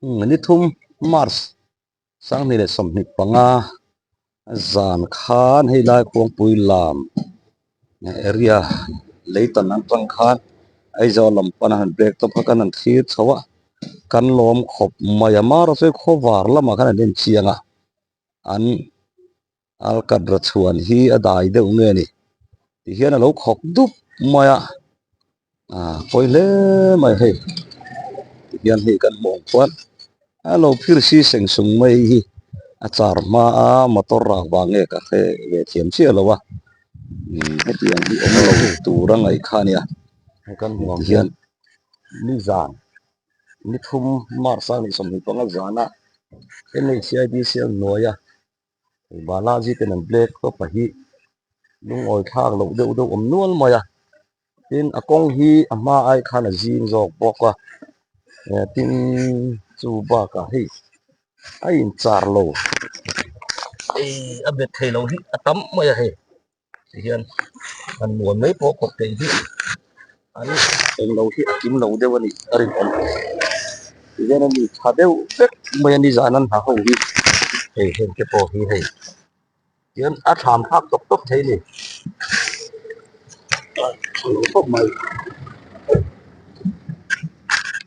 Ni thum March 2025 zan khan hei lai khuangpui lam area leitan atang khan Aizawl lam pana han break tawp kha kan han thlir chho a kan lawm khawp mai a marawh chu khawvar lamah khan an enchiang a an. Alkatra chhuan hi a dai deuh nge ni ti hian a lo khawk dup mai a ah pawi hle mai hei ti hian hei kan hmuh ang chuan a lo phir si seng sung mai hi a char hma a motor rak vang nge ka hre ve thiam chiah lo a umm hetiang hi awm lo tur a ngaih kha a nia Hei kan hmuh ang ti hian hian nizan ni thum March a ni 25 zana NHIDCL hnuaia Balaji ten an black tawp a hi lungawi thlak loh deuh deuh awm nual mai a tin a kawng hi a hma ai khan a zing zawk bawk a tin chu bakah hei a inchar lo hei a bet thei lo hi a tam mai a hei. Ti hian han muan mai pawh kawp theih hi an englo hi a kim lo deuh a nih a rinawm. Ti hian a ni tha deuh vek mai a ni zan an ha ho hi hei heng te pawh hi hei tihian a thlam thlak tawp tawp thei a ni a tha lo khawp mai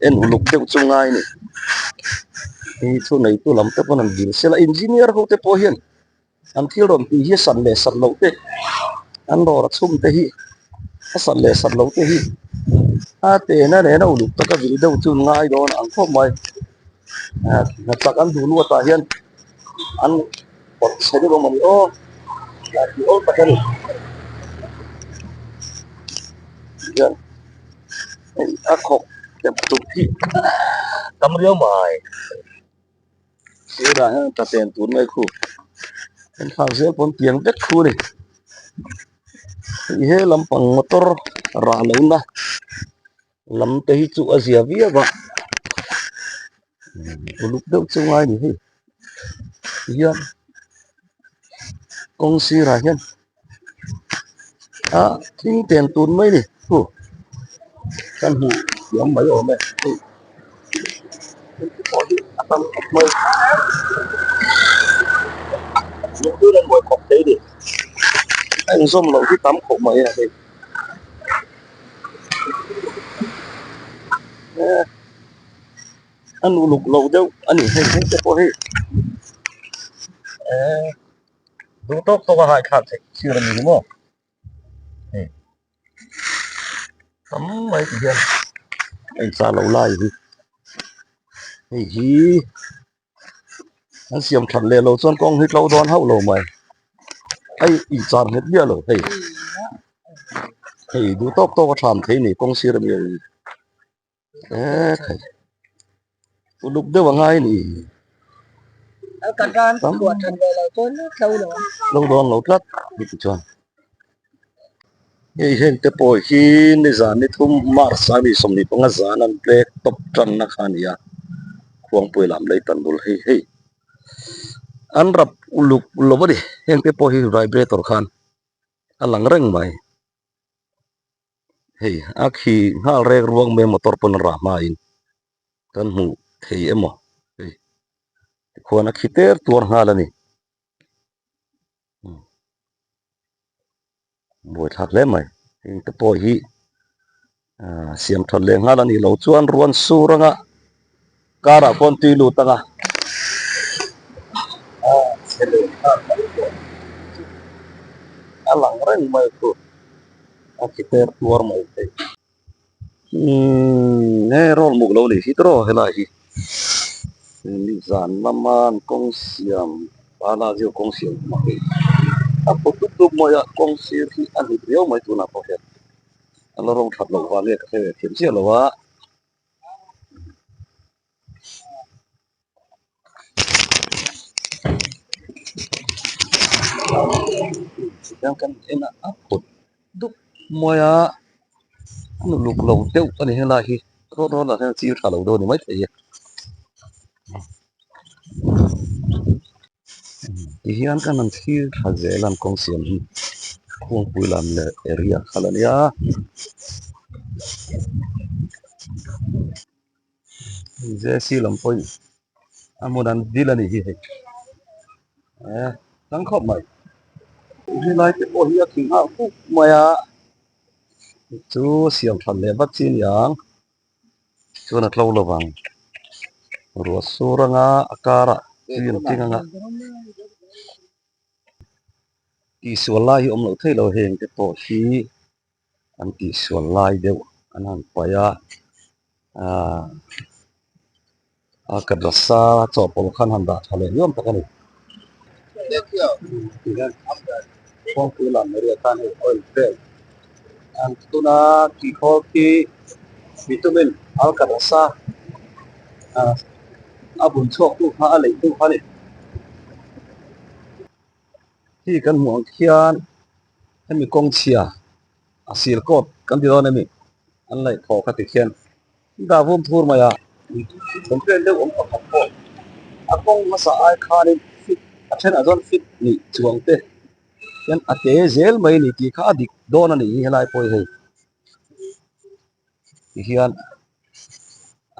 en uluk deuh chu ngai a ni hei thu neitu lam te pawn an dil sela engineer ho te pawh hian. An thil rawn tih hi a sat leh sat loh te, an rawr a chhum te hi a sat leh sat loh te hi a tehna nena uluk taka vil deuh chu an ngai dawn ang khawp mai. Hna chak an duh luatah hian an pawt chhe deuh a mawni aw a tih awl tak a ni. Hian hei a khawk tep tup hi tam riau mai. Sirah hian ta chen tur mai khu an thlak zel pawn tiang vek khu a ni hei he lampang motor rah lohna lam te hi chu a zia viau a uluk deuh chu ngai a ni hei tihian kawng sirah hian ah thing chen tur mai a ni khu kan hmuh thiam mai awm e hei pawh hi a tam khawp mai zirtir an buai khawp thei a ni a inzawm loh hi tam khawp mai a hei a uluk loh deuh a ni hei heng te pawh hi eh duh tawk tawk a haithlak theih thil a ni maw. Hei tam mai ti hian a inchah loh lai hi hei hi an siam that leh loh chuan kawng hi tlo dawn hauh lo mai a inchar nghet miah lo hei hei duh tawk tawk a tham thei a ni kawng sir ami ang hi e khai uluk deuh a ngai a ni tlo dawn lo tlat heti chuan hei heng te pawh hi nizan ni thum march a ni 25 zan an black top tanna kha a ni a khuangpui lam lei tan bul hei hei an rap uluk lo a ni heng te pawh hi vibrator khan a lang reng mai. Hei a khi nghal rek ruang mai motor pawn a rah hmain kan hmuh thei emaw hei tikhuan a khi ter tuar nghal a ni buaithlak hle mai heng te pawh hi ah siam that leh nghal a nih loh chuan ruan sur anga karah pawh an tui lut anga ah chhe leh nghal mai pawh a lang reng mai chu. A ti ter tuar mai thei. Umm he roll muk lo nih hi tawh helai hi nizan lama an kawng siam Balaji kawng siam hmang hi a pawt dup dup mai a kawng sir hi a hnip riau mai tunah pawh hian a la rawng that loh vang nge ka hre ve thiam chiah lo a. Tihian kan en a a phut dup mai a a uluk lo deuh a ni helai hi road roller hian a chir tha lo deuh a ni maithei e tihian kan han thlir thla zel a an kawng siam hi khuangpui lam leh area kha la nia. J C lam pawhin a hmun an vil a nih hi hei eh tlang khawp mai helai te pawh hi a thing nghal khup mai a chu siam that leh vat chi a ni ang chuan a tlo lo vang ruah sur anga a karah tui an tling anga tihsual lai hi awm loh theih lo heng te pawh hi. An tihsual lai deuh an han paih a aaa a kadrasa chawhpawlh khan han dah tha leh nuam tak a ni. Kawngpui lam area khan hei oil vel an tuna tihkhawl khi mitumin alkadrasa ah a bun chhuak tu kha a lei tu kha a ni. Khi kan hmuh ang khian hemi kawng chhia a sir kawt kan ti dawn emi an laih thawh kha ti khian dah vum thur mai a complaint deuh awm pakhat pawh a kawng hmasa ai khanin fit a thenah chuan fit nih chuang te hian a te zel mai a ni tih kha a dik dawn a nih hi helai pawh hi hei ti hian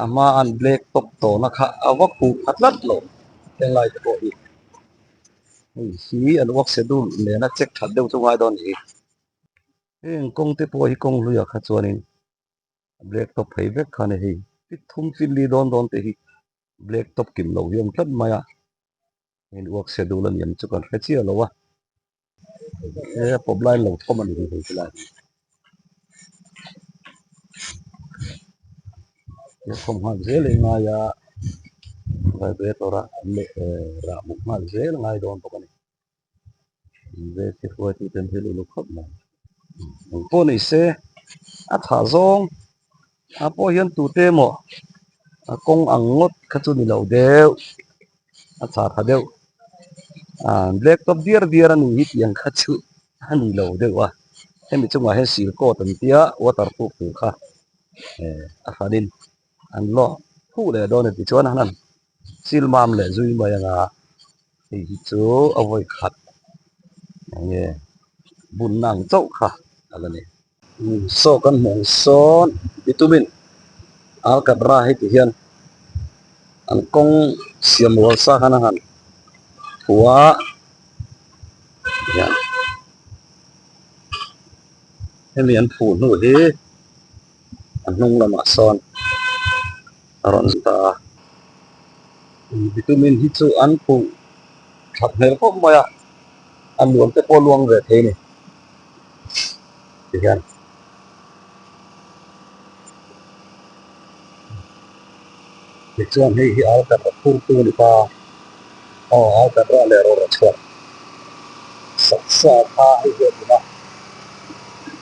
a hma an black top tawhna kha a va khuh pha tlat lo helai te pawh hi hei hi an work schedule nena check that deuh chu ngai dawn a ni heng kawng te pawh hi kawng hluiah kha chuanin black top phei vek kha a ni hei fit thum fit li dawn dawn te hi black top kim loh hi a awm tlat mai a heng work schedule a ni ang chu kan hre chiah lo a. He a pawp lai lo thawm a ni hei helai hi he thawm nghal zel a ngai a vibrator a an leh rah buk nghal zel a ngai dawn bawk a ni ve hruaitu ten thil uluk khawp mai engpawh ni se a thah zawng ah pawh hian tute emaw a kawng ang ngawt kha chu ni lo deuh. A chah tha deuh ah black top diar diar a ni hi tih ang kha chu a ni lo deuh a hemi chungah hian sil coat an tia water proof tur kha eh a hranin an lawh huh leh dawn a tichuan an han sil mam leh zui mai ang a hei hi chu a vawi khat enge bunna ang chauh kha a la ni. Saw kan hmuh ang sawn bitumin alkatra hei ti hian an kawng siam rual sa khan a han phu a hian hemi an phuh hnu hi a hnung lamah sawn a rawn ta a bitumin hi chu an phuh that hmel khawp mai a a nuam te pawh luang ve thei a ni. Ti hian tichuan hei hi alkatra phurtu a ni ta aw alkatra leh rawra chhuak sak sa kha hei hi a ni a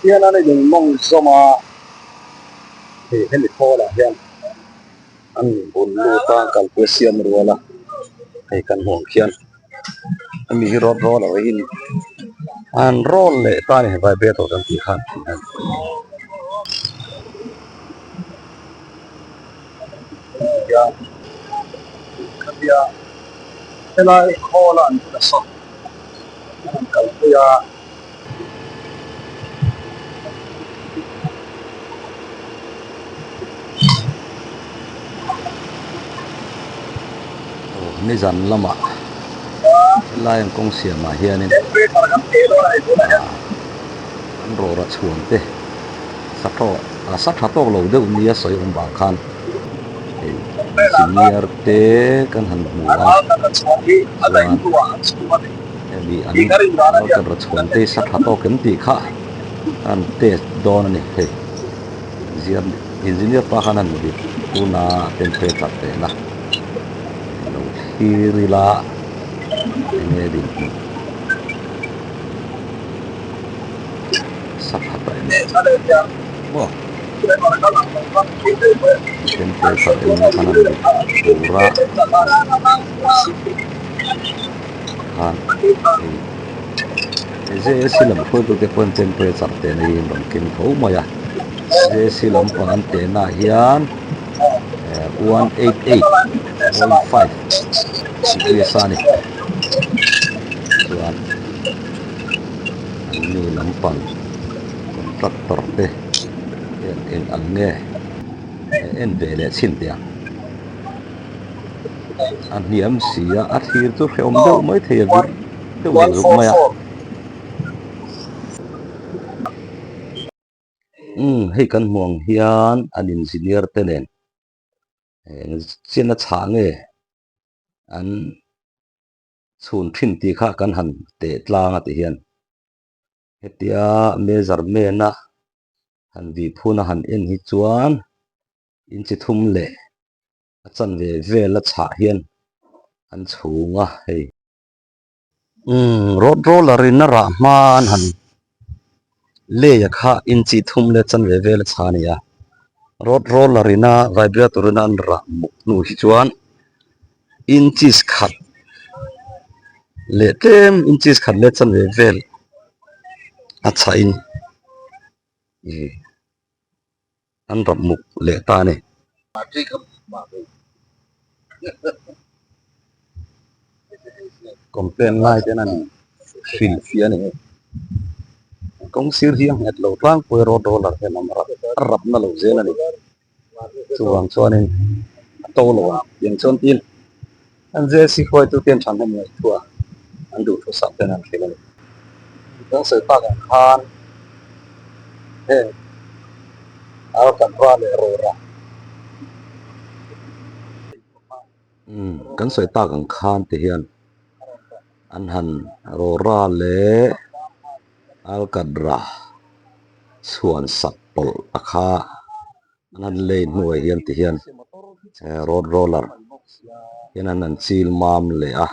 tihian an in mawng zawm a hei hemi khawl ah hian an bun lut a kalpui a siam rual a hei kan hmuh ang khian. Hemi hi road roller a in an roll leh ta a ni vibrator kan tih khan khatia helai khawl a an bula sawn an rawn kalpui a. Nizan lamah helai an kawng siamah hianin an rawra chhuan te sa tha tawk lo deuh nia sawi awm vang khan hei engineer te kan han hmu a chuan. Hemi an alkatra chhuan te sa tha tawk em tih kha an test dawn a ni hei engineer pa khan an rit tuna temperature teh na lo thlir ila enge dinhmun sa tha ta em maw temperature en na khan an rit tura. Khan hei JAC lam hruaitute pawhin temperature tehna hi an rawn keng tho mai a JAC lampang an tehna ah hian one eight eight point five degrees a ni chuan an ni lampang contractor te hian eng ang nge en ve leh chhin teh ang. A hniam si a, a thlir chu hrehawm deuh mai thei a vir deuh zuk zuk mai a. Umm hei kan hmuh ang hian an engineer te nen eng chian a chhah nge an chhun thin tih kha kan han teh tlang a ti hian hetia measurement a han vih phun a han en hi chuan inchi thum leh a chanve vel a chhah hian an chhung a hei. Umm road roller in a rah hma an han lei a kha inchi thum leh chanve vel a chha a ni a road roller in a vibrator in a an rah muk hnu hi chuan inches khat leh tlem inches khat leh chanve vel a chhah in ih an rap muk leh ta a ni. Complaint lai ten an hrilh fiah a ni hei. Kawng sir hi a nghet lo tlangpui road roller hian a rap a rap na lo zel a ni. Chuvang chuanin a to lo ang tiang chuan tin an JC hruaitu te an thahnem ngaihtuah an duhthu sak ten an hrilh a ni. Kan sawi tak ang khan heng Alcantara leh Rora. Umm kan sawi tak ang khan te hian an han Rora leh Alcantara chhuan sak pawlh a kha an han lei hnuai hian ti hian road roller hian an han chil mam leh a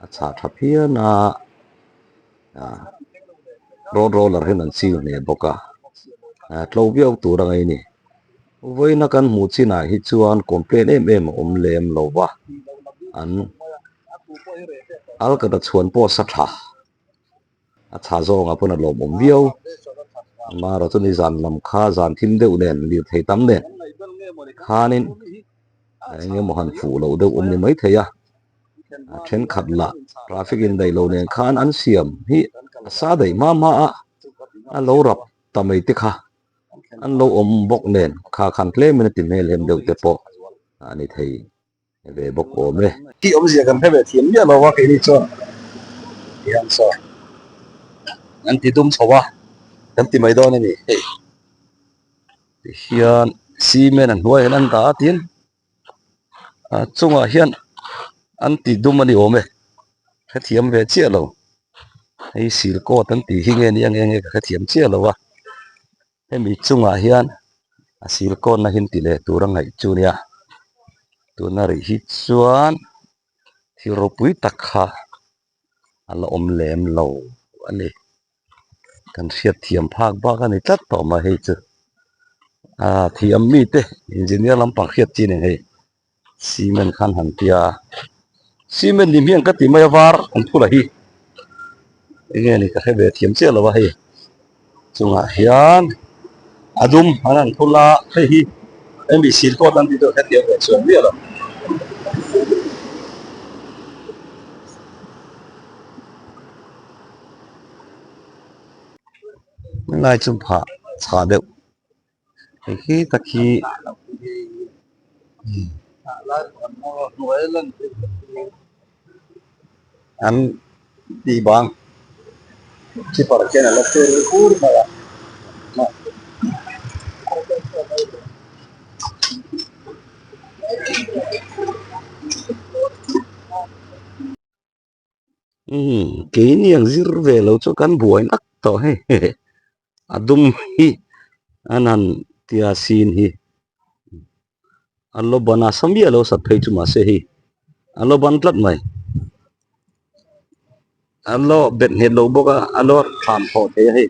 a chhah tha phian a ah road roller hian an chil hneh bawk a ah tlo viau tur a ngaih a ni vawiina kan hmuh chinah hi chuan complaint em em a awm lem lo va an alkata chhuan pawh a sa tha. A chha zawngah pawn a lawmawm viau. Amaherawh chu nizan lam kha zan thim deuh nen lirthei tam nen khanin eng emaw han fuh loh deuh awm ni maithei a. A thenkhat lah traffic in daih lo nen khan an siam hi a sa daih hma hma a, a lo rap ta mai te kha an lo awm bawk nen kha khan tlemin a ti hmel hem deuh te pawh a ni thei. ve bawk awm e. Tih awmzia kan hre ve thiam miah lo a keini chuan tihian saw an ti dum chho a kan ti mai dawn a ni hei tihian cement a hnuai hian an dah a tin a chungah hian an ti dum a ni awm e hrethiam ve chiah lo hei sil coat an tih hi nge nia nge nge ka hrethiam chiah lo a. Hemi chungah hian a sil kawnna hi an ti leh tur a ngaih chu nia tuna rih hi chuan thil ropui tak kha a la awm lem lo a ni kan hriat thiam phak bak a ni tlat tawh mai hei chu ah thiam mite engineer lampang hriat chi a ni hei. Cement khan han tia cement ni hmiang ka ti mai a var an phula hi enge ni ka hre ve thiam chiah lo a hei chungah hian a dum an han phul a hei hi hemi sil pawh tan tih tur hetiang ve chuan miah lo. Helai chu phah chhah deuh. Hei khi tak hi an tih bang keeper khian a la fer ur mai a. Umm keini ang zir ve lo chu kan buai nak tawh hei a dum hi an han tia sin hi a lo ban a sa miah lo sat phei chu mahse hei a lo ban tlat mai a lo bet nghet lo bawk a a lo thlam thawh thei a hei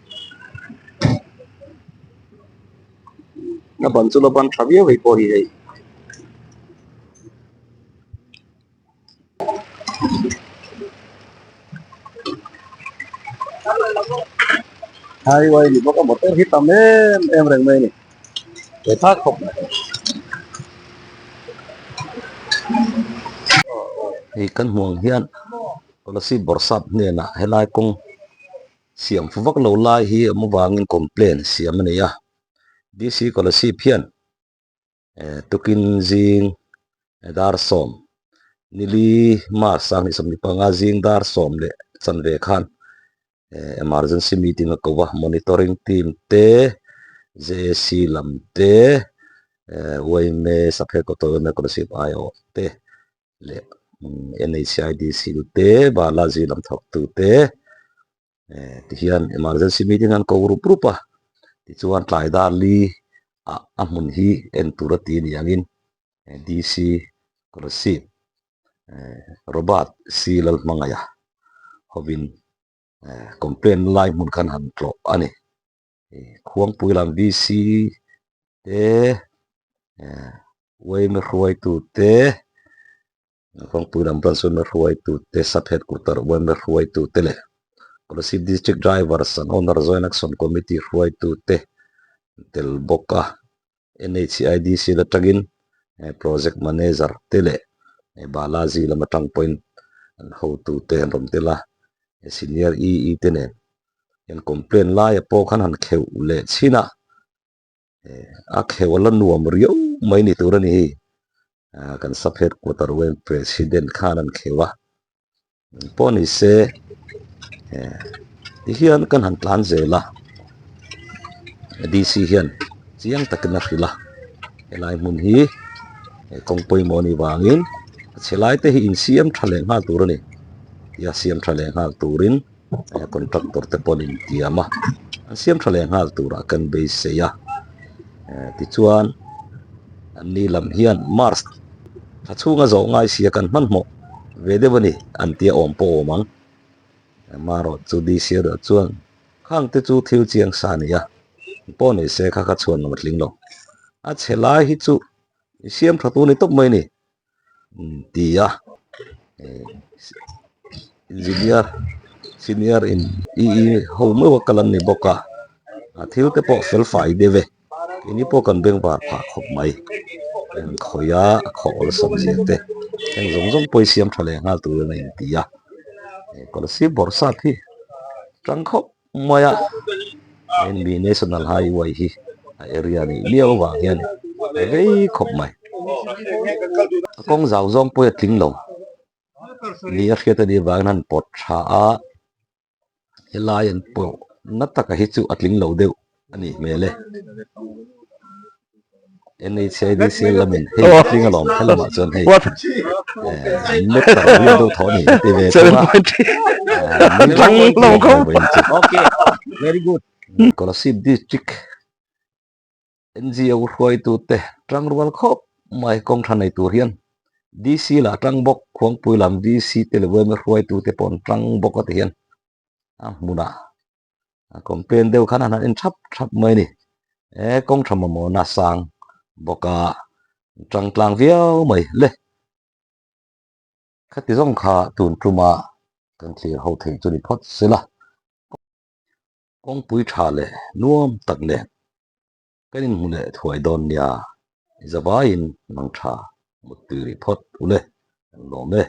a ban chu lo ban tha viau hei pawh hi hei. Highway ni bawk a motor hi tam em em reng mai a ni he thak khawp mai. Hei kan hmuh ang hian Kolasib Bawrhsap hnenah helai kawng siam fu vak lo lai hi awm avangin complaint siam a ni a DC Kolasib hian. Tukin zing dar sawm. Nili March 2025 zing dar 10:15 khan emergency meeting a ko a, monitoring team te, JAC lam te, yma Saphe Kawtaw yma Kolasib aiawh te leh NHIDC te, Balaji lam thawktu te tihian emergency meeting an ko rup rup a, tichuan tlai dar li ah a hmun hi en tur a ti a ni angin DC Kolasib Robert C Lalhmangaia hovin complaint lai hmun khan han tlawh a ni. Khuangpui lam VC te yma hruaitu te Khuangpui lam branch yma hruaitu te sub headquarter yma hruaitu te leh Kolasib District Drivers and Owner Joint Action Committee hruaitu te tel bawk a. NHIDC atangin Project Manager te leh Balaji lam atang pawhin an hotute an rawn tel a, Senior EE te nen hian complaint laia pawh khan han kheuh leh chhin a, a kheuh a la nuam riau mai ni tur a ni hi, kan sub headquarter wen President khan an kheuh a. Pawh ni se tihian kan han tlan zel a DC hian chiang takin a hrilh a helai hmun hi kawng pawimawh a nih vangin a chhe lai te hi insiam tha leh nghal tur a ni tia siam tha leh nghal turin contractor te pawh an intiam a an siam tha leh nghal turah kan beisei a tichuan an ni lam hian March thla chhunga zawh ngai sia kan hmanhmawh ve deuh a ni an tia awm pawh awm ang amaherawh chu DC erawh chuan khang te chu thil chiang sa a ni a pawh ni se kha kha chhuan a tling lo a chhe lai hi chu i siam tha tur ni tawp mai a ni ti a engineer senior in EE ho meuh a kal an ni bawk a a thil te pawh fel fai deuh e keini pawh kan bengvar phah khawp mai khawia a khawh awlsam zia te heng zawng zawng pawh hi siam tha leh nghal turin a inti a Kolasib bawrhsap hi tang khawp mai a NB National Highway hi a area nih miau avang hian a rei khawp mai a kawng zau zawng pawh hi a tling lo ni a hriat anih avangin han pawt tha a helai an pawh na taka hi chu a tling lo deuh a nih hmel e. NHIDC lamin hei a tling alawm he lamah chuan hei meter riat deuh thaw a ni a ti ve thung a very good Kolasib district NGO hruaitute tangrual khawp mai kawng tha nei tur hian DC lah tang bawk Khuangpui lam DC te leh yma hruaitute pawh an tang bawk a ti hian a hmunah a complain deuh khan an han en thap thap mai a ni he kawng tha mamawhna a sang bawk a tang tlang viau mai le khati zawng kha tun tuma kan thlir ho theih chu ni phawt sela kawngpui tha leh nuam tak nen kan inhmu leh thuai dawn nia zavaiin mang tha mut tui rih phawt ule kan lawm e.